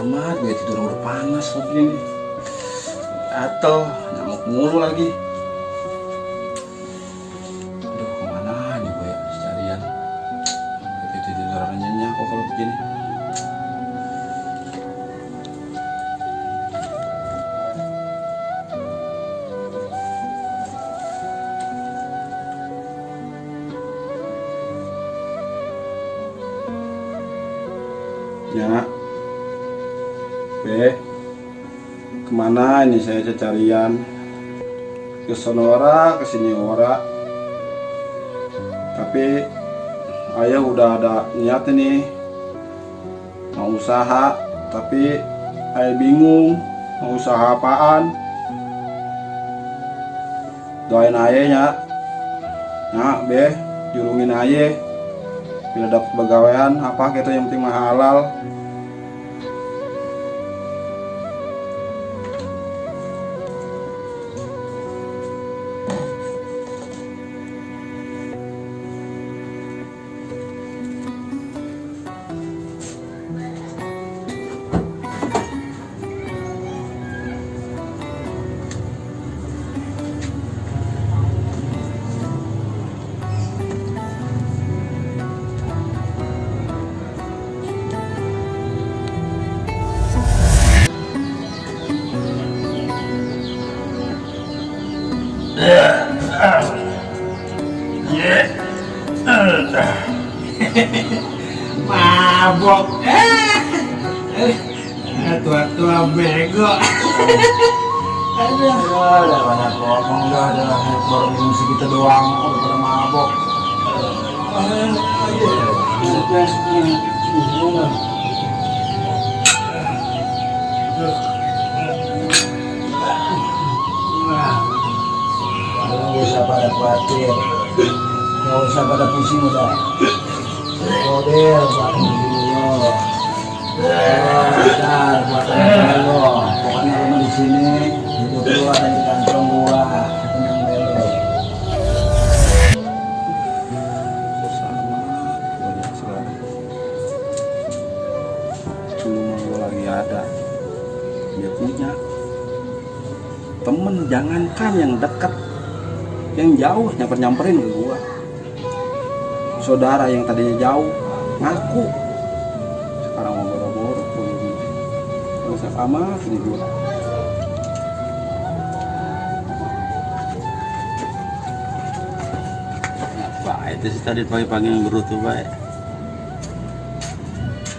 amat, gue tidur udah panas begini. Atau nyamuk mulu lagi. Aduh, kemana nih gue carian? Gue tidur orang nyenyak kok kalau begini. Ya, kemana ini saya carian? Ke Sonora, ke sini ora. Tapi ayah udah ada niat ini mau usaha, tapi ayah bingung mau usaha apaan. Doain ayah ya, jurungin ayah. Bila dapat pegawaian apa gitu yang penting mah halal. Mabok, tua-tua bego. Udah banyak ngomong, udah baru minum segitu doang, udah pada mabok. Gak usah pada khawatir, gak usah pada pusing udah. Kodel buat dulu, bentar buat lo. Pokoknya lo di sini, hidup lo ada di kantong gua, tenang dulu. Sama banyak sekali. Dulu mah gua lagi ada, dia punya temen, jangankan yang dekat, yang jauh nyamperin ke gua. Saudara yang tadinya jauh ngaku, sekarang mau boro-boro begini. Masa amat ini gua. Apa itu sih tadi pagi-pagi yang berutuh baik.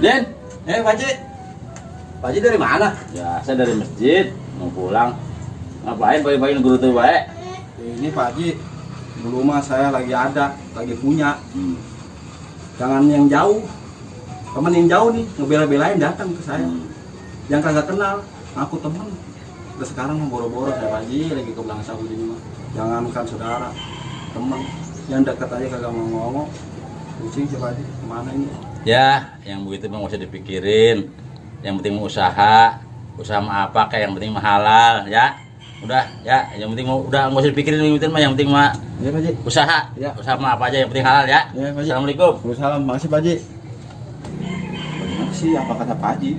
Den, Pak Haji dari mana? Ya, saya dari masjid mau pulang. Ngapain pagi-pagi ngerutu baik? Ini Pak Haji, dulu mah saya lagi punya. Jangan yang jauh, teman yang jauh nih ngebela-belain datang ke saya. Yang kagak kenal, aku temen. Udah sekarang mau boro-boro saya Pak Haji lagi ke Belang Sabu ini mah. Jangankan saudara, temen yang dekat aja kagak mau ngomong. Pusing Pak Haji, kemana ini? Ya, yang begitu mah nggak usah dipikirin. Yang penting mau usaha mah apa kayak yang penting mah halal ya. Udah ya, yang penting mau udah nggak usah dipikirin yang penting mah Ya Pak Haji. usaha. Ya. Usaha mah apa aja yang penting halal ya. Ya Pak Haji. Assalamualaikum. Waalaikumsalam, makasih Pak Haji. Benar sih apa kata Pak Haji.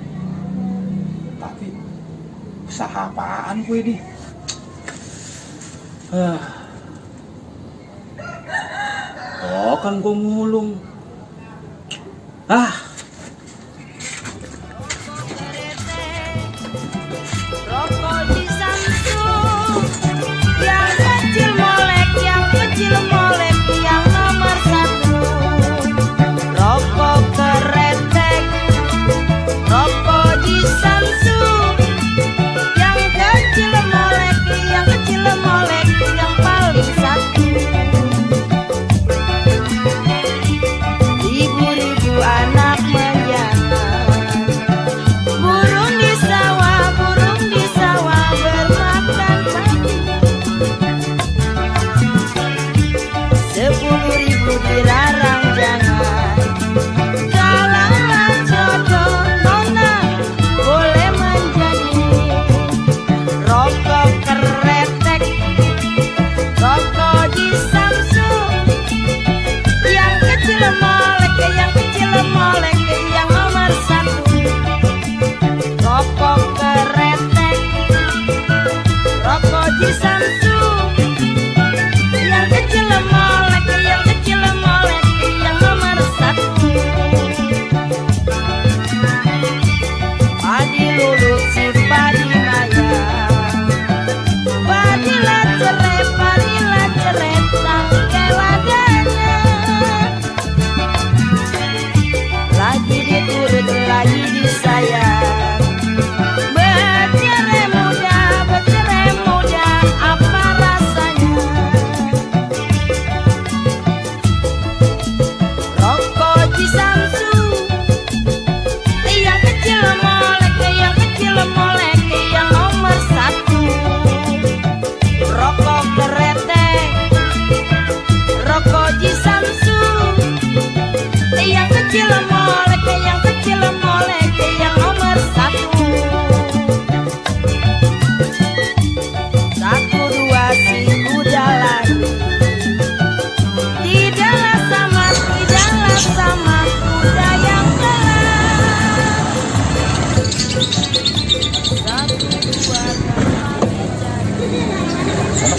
Tapi usaha apaan gue ini? Oh kan gue mulung. Rokok di Samsung, yang kecil molek, yang kecil molek, yang nomor 1. Rokok keretek, rokok di Samsung, yang kecil molek, yang kecil molek, yang paling 1. Ribu-ribu anak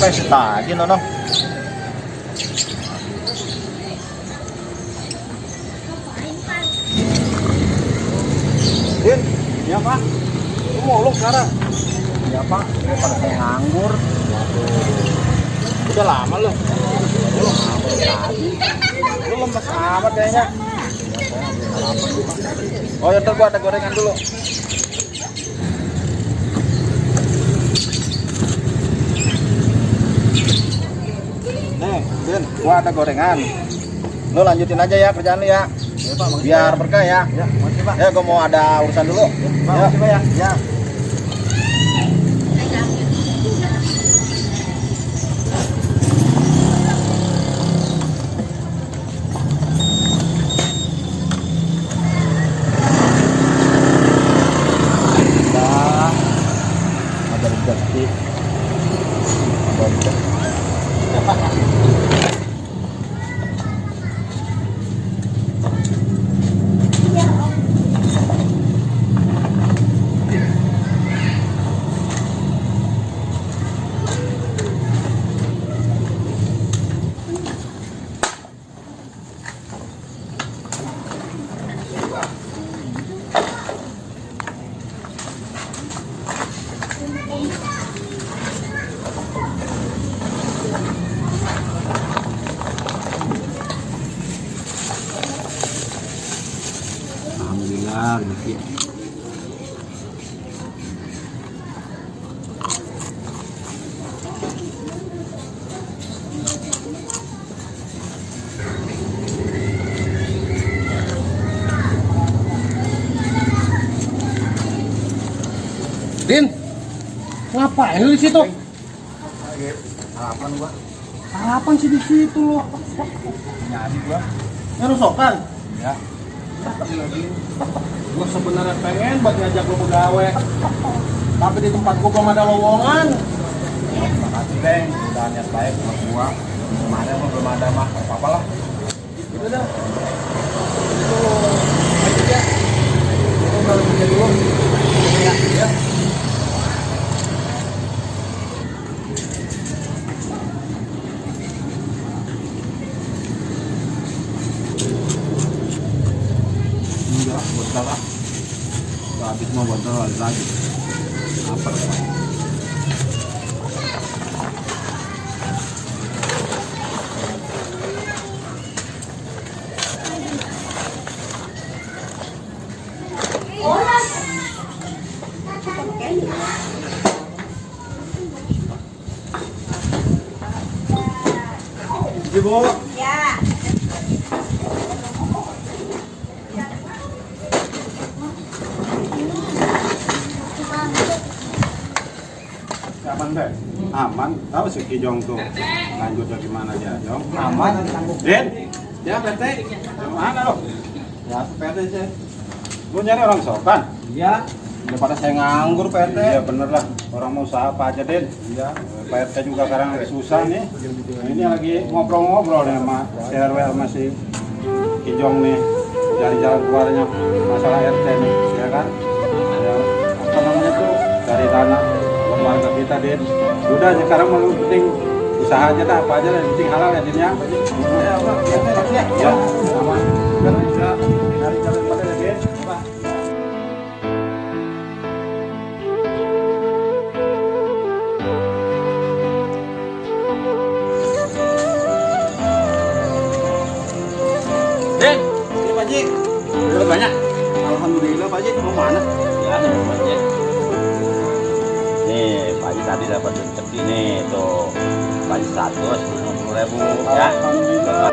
Apa sih tadi Nonong? Din, ya Pak. Lu mau lu sekarang? Ya Pak, daripada saya nganggur. Udah lama lu. Lu nganggur tadi. Lu lemes amat kayaknya. Oh ya ntar gua ada gorengan dulu. Nih, Din, gua ada gorengan. Lu lanjutin aja ya kerjaan lu ya. Ya Pak, biar berkah ya. Ya, makasih Pak. Ya, gua mau ada urusan dulu. Ya, Pak, makasih Pak ya. Ya. Ada rezeki. Ada rezeki. Alhamdulillah rezeki. Din, ngapain lu di situ? Harapan gua. Sarapan sih di situ lu. Nyari gua. Ngerusokan. Ya. Gua sebenarnya pengen buat ngajak lu begawe. Tapi di tempat gua belum ada lowongan. Makasih, Bang. Udah niat baik sama gua. Kemarin mah belum ada mah. Apa-apa lah. Gitu dah. Itu aja ya. Lu kalau kerja dulu. Ya, ya. Enggak, botol lah. Udah habis mau botol lagi. Apa ya? Ibu. Ya. Aman, Bang. Aman. Tahu si Kijong tuh lanjutnya gimana aja, Jong? Aman. Din, Ya, PT. mana lo? Ya, PT sih. Lu nyari orang sokan? Iya. Daripada saya nganggur, PT. Iya bener lah. Orang mau usaha apa aja, Din. Iya. PRT juga sekarang susah nih. Nah, ini lagi ngobrol-ngobrol nih sama CRW sama si Kijong nih. Cari jalan keluarnya masalah RT nih, ya kan? Ya, apa namanya tuh? Cari tanah buat warga kita, Din. Udah sekarang mau penting usaha aja dah, apa aja lah, yang penting halal ya, Din ya. Ya, Pak. PT ya. Ya, sama. Kan bisa cari jalan keluar ya, Din. Apa? Den, Ini Pak Ji. udah banyak. Alhamdulillah Pak Ji. Mau mana? Ya, nih Pak Haji. Nih, Pak Haji tadi dapat rezeki nih, tuh. Pak Haji 150.000 ya. Alhamdulillah.